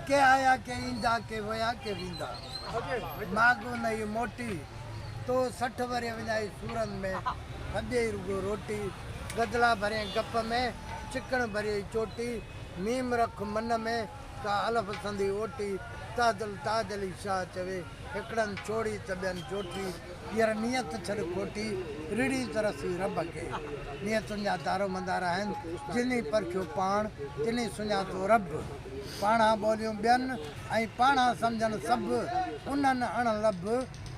ڪي آيا ڪي ايندا، ڪي ويا ڪي ويندا، ماڳ انهيء موٽي. تو 60 ورهيه وڃائي سورن ۾، کاڌئي رڳو روٽي. گدلا ڀرين گپ ۾، چڪڻ ڀريئي چوٽي. ميم رک من ۾، ڪا الف سندي اوٽي. تهدل تاج علي شاهه چوي، هڪڙن ڇوڙي ته ٻين جوٺي. ير نيت ڇڏ کوٽي، رڙهي ته رسي رب کي. نيتن جا دارومدار آهن، جنهين پرکيو پاڻ، تنهين سڃاتو رب. پاڻان ٻوليون ٻين ۽ پاڻان سمجهن سڀ، انهن اڻ لڀ،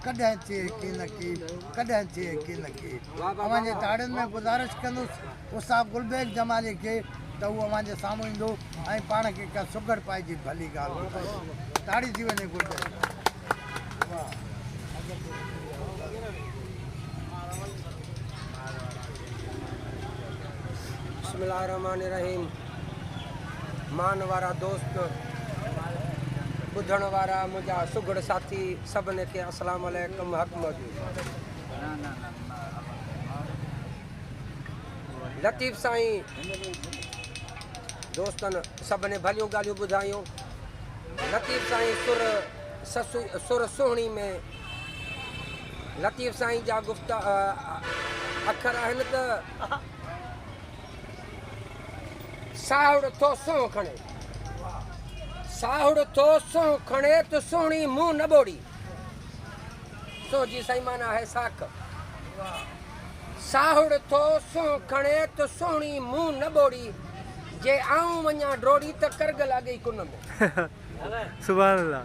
ڪڏهن ٿئي ڪينڪي، ڪڏهن ٿئي ڪينڪي. اوهان جي تاڙين ۾ گذارش ڪندس استاد گل بيگ جمالي کي ته هو اوهان جي سامهون ايندو ۽ پاڻ کي ڪا سگهڙ پائي جي ڀلي ڳالهه ٻڌائيندو. تاڙي ٿي وڃي گل بيگ. واهه. بسم الله الرحمٰن الرحيم مان وارا دوست ٻڌڻ وارا منهنجا سگهڙ ساٿي سڀني کي السلام عليڪم حق موجود لطيف سائين دوستن سڀني ڀليون ڳالهيون ٻڌايون لطيف سائين سر سر سهڻي ۾ لطيف سائين جا گفتا اکر آهن ته ساهڙ ٿو سونهن کڻي، ساهڙ ٿو سونهن کڻي ته سهڻي منهن نه ٻوڙي. سونهن جي سائين معنيٰ آهي ساک. ساهڙ ٿو سونهن کڻي ته سهڻي منهن نه ٻوڙي، جي آئون وڃان ڊوڙي ته ڪرڳل اڳ ئي ڪن ۾. سبحان الله.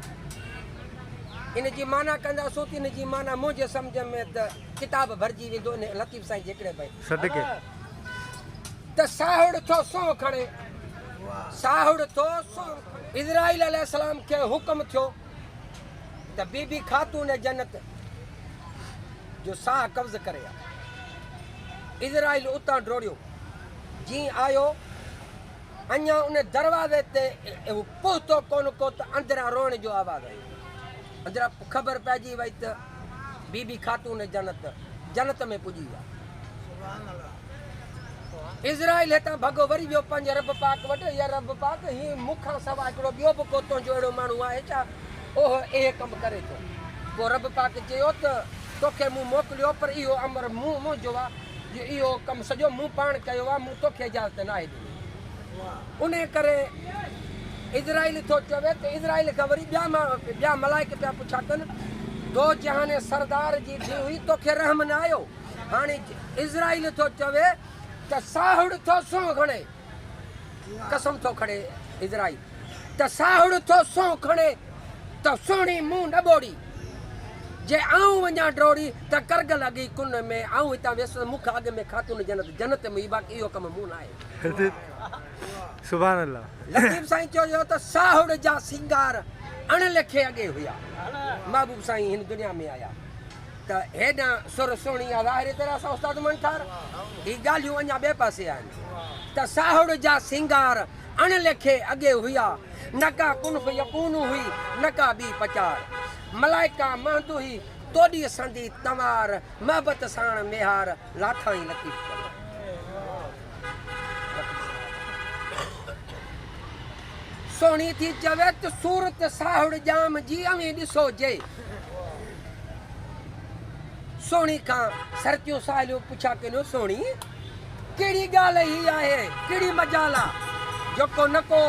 ان جي معنيٰ ڪنداسون ته ان جي معنيٰ منهنجي سمجهه ۾ ته ڪتاب ڀرجي ويندو ان لطيف سائين جي هڪڙي بيت. صدقي. ته ساهڙ ٿو سونهن کڻي، ساهڙ ٿو سونهن کڻي. عزرائيل عليه السلام کي حڪم ٿيو ته بي بي خاتون جنت جو ساهه قبض ڪري آ. عزرائيل اتان ڊوڙيو، جيئن آيو اڃا ان دروازي تي هو پهتو ڪونه ڪو ته اندران روئڻ جو آواز آيو. اندران خبر پئجي وئي ته بي بي خاتون جنت جنت ۾ پڄي ويا. عزرائيل هتان ڀڳو وري ويو پنهنجي رب پاڪ وٽ، يا رب پاڪ هي مون کان سوا هڪڙو ٻيو به ڪو تنهنجو اهڙو ماڻهو آهي ڇا اهو اهي ڪم ڪري ٿو؟ پوء رب پاڪ چيو ته توکي مون موڪليو پر اهو امر مون منهنجو آ جو اهو ڪم سڄو مون پاڻ ڪيو آ مون توکي اجازت ناهي ڏني. انهيء ڪري عزرائيل ٿو چوي ته عزرائيل کان وري ٻيا ٻيا ملائڪ پيا پڇا ڪن، دو جهاني سردار جي ڌيء هئي، توکي رحم نه آيو؟ هاڻي عزرائيل ٿو چوي ته ساهڙ ٿو سونهن کڻي، قسم ٿو کڻي عزرائيل ته ساهڙ ٿو سونهن کڻي ته سهڻي منهن نه ٻوڙي، جي آئون وڃان ڊوڙي ته ڪرڳل اڳي ڪن ۾، آئون هتان ويس ته مون کان اڳ ۾ خاتون جنت جنت ۾ هئي، باقي اهو ڪم مون ناهي. سبحان الله. لطيف سائين چيو ته ساهڙ جا سينگار اڻ لکي اڳي هيا، محبوب سائين هن دنيا ۾ آيا ته هيڏانهن سر سهڻي آ ظاهري طرح سان استاد منٺار هي ڳالهيون اڃا ٻئي پاسي آهن ته ساهڙ جا سينگار اڻ لکي اڳي هيا، نه ڪا ڪن فيڪون هئي نه ڪا ٻي پچار، ملائڪا مهند هئي توڏي سندي تنوار، محبت ساڻ ميهار لاٿائين لطيف چوي. سهڻي ٿي چوي ته صورت ساهڙ ڄام جي اوهين ڏسو جي. سهڻي کان سرتيون ساهيليون پڇا ڪينيون سهڻي ڪهڙي ڳالهه هي آهي ڪهڙي مجال آ جو ڪو نه ڪو.